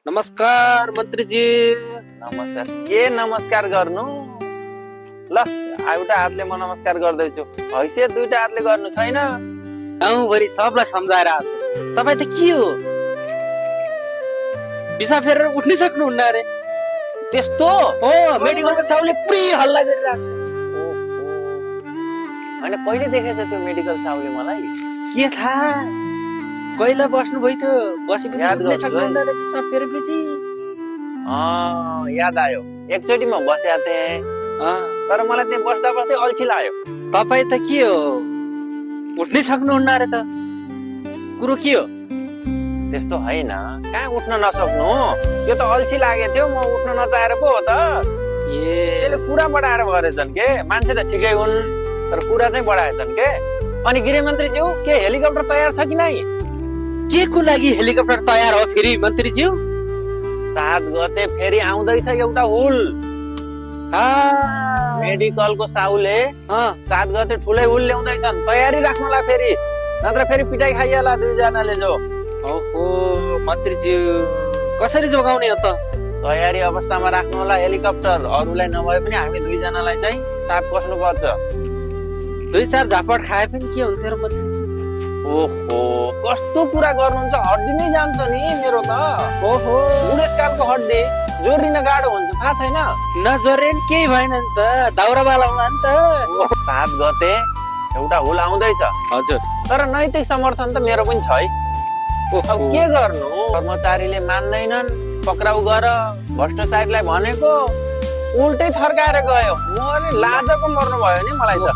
नमस्कार मन्त्रीजी। नमस्कार के नमस्कार गर्नु ल एउटा हातले म नमस्कार गर्दैछु हैसियत दुईटा हातले गर्नु छैन। गाउँभरि सबलाई सम्झाएर आएको छु। तपाईँ त के हो बिसा फेरेर उठ्नै सक्नुहुन्न अरे। त्यस्तो हो मेडिकलको साउले पुरै हल्ला गरिरहेछ। हैन कहिले देखेछ त्यो मेडिकल साउले मलाई? के थाहा कहिले बस्नु भयो त्यो बसेपछि याद उठ्नै गर्छु सक्नुहुन्न अरे बिसा फेरेपछि। याद आयो एकचोटि म बसेको थिएँ तर मलाई त्यहाँ बस्दा बस्दै अल्छी लाग्यो। तपाईँ त के हो उठ्नै सक्नुहुन्न अरे त कुरो के हो? त्यस्तो हैन कहाँ उठ्न नसक्नु त्यो त अल्छी लागेको थियो म उठ्न नचाहेर पो हो त। त्यसले कुरा बढाएर गरेछन् के मान्छे त ठिकै हुन् तर कुरा चाहिँ बढाएछन् के। अनि गृहमन्त्रीज्यू के हेलिकप्टर तयार छ कि नै? के को लागि हेलिकप्टर तयार हो फेरि मन्त्रीज्यू? 7 गते फेरि आउँदैछ एउटा हुल मेडिकलको साउले 7 गते ठुलै हुल ल्याउँदैछन् तयारी राख्नुला फेरि नत्र फेरि पिटाइ खाइएला दुईजनाले जो। ओहो मन्त्रीज्यू कसरी जोगाउने हो त? तयारी अवस्थामा राख्नु होला हेलिकप्टर अरूलाई नभए पनि हामी दुईजनालाई चाहिँ ताप कस्नु पर्छ। 2-4 झापड खाए पनि के हुन्थ्यो र मन्त्रीज्यू? ओहो कस्तो कुरा गर्नुहुन्छ हड्डी नै जान्छ नि मेरो त। ओहो बुढेसकालको हड्डी जोड्रिन गाह्रो हुन्छ थाहा छैन? नजोरे नि केही भएन नि त दाउरावाला हुना नि त। 7 गते एउटा हुल आउँदैछ हजुर तर नैतिक समर्थन त मेरो पनि छ है। अब के गर्नु कर्मचारीले मान्दैनन् पक्राउ गर भ्रष्टाचारीलाई भनेको उल्टै थर्काएर गयो। म लाजको मर्नु भयो नि मलाई त।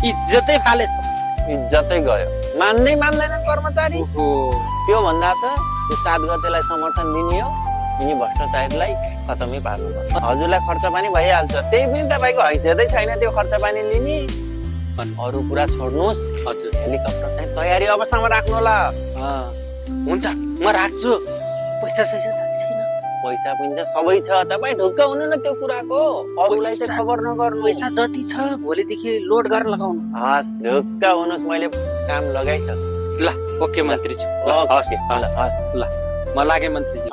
इज्जतै फालेछ। इज्जतै गयो मान्दैन कर्मचारी। त्यो भन्दा त त्यो 7 गतेलाई समर्थन दिने हो यिनी भ्रष्टाचारीलाई खतमै पार्नु पर्छ। हजुरलाई खर्च पानी भइहाल्छ त्यही पनि तपाईँको हैसियतै छैन त्यो खर्च पानी लिने। अरू कुरा छोड्नुहोस् हजुर हेलिकप्टर चाहिँ तयारी अवस्थामा राख्नु होला। हुन्छ म राख्छु। पैसा छैन? पैसा पनि छ सबै छ तपाईँ ढुक्क हुनु न त्यो कुराको अरूलाई चाहिँ खबर नगर्नु। पैसा जति छ भोलिदेखि लोड गरेर लगाउनु। हस् ढुक्क हुनुहोस् मैले काम लगाइसकेँ। ल ओके मन्त्रीज्यू। ओके, ल म लागे मन्त्रीज्यू।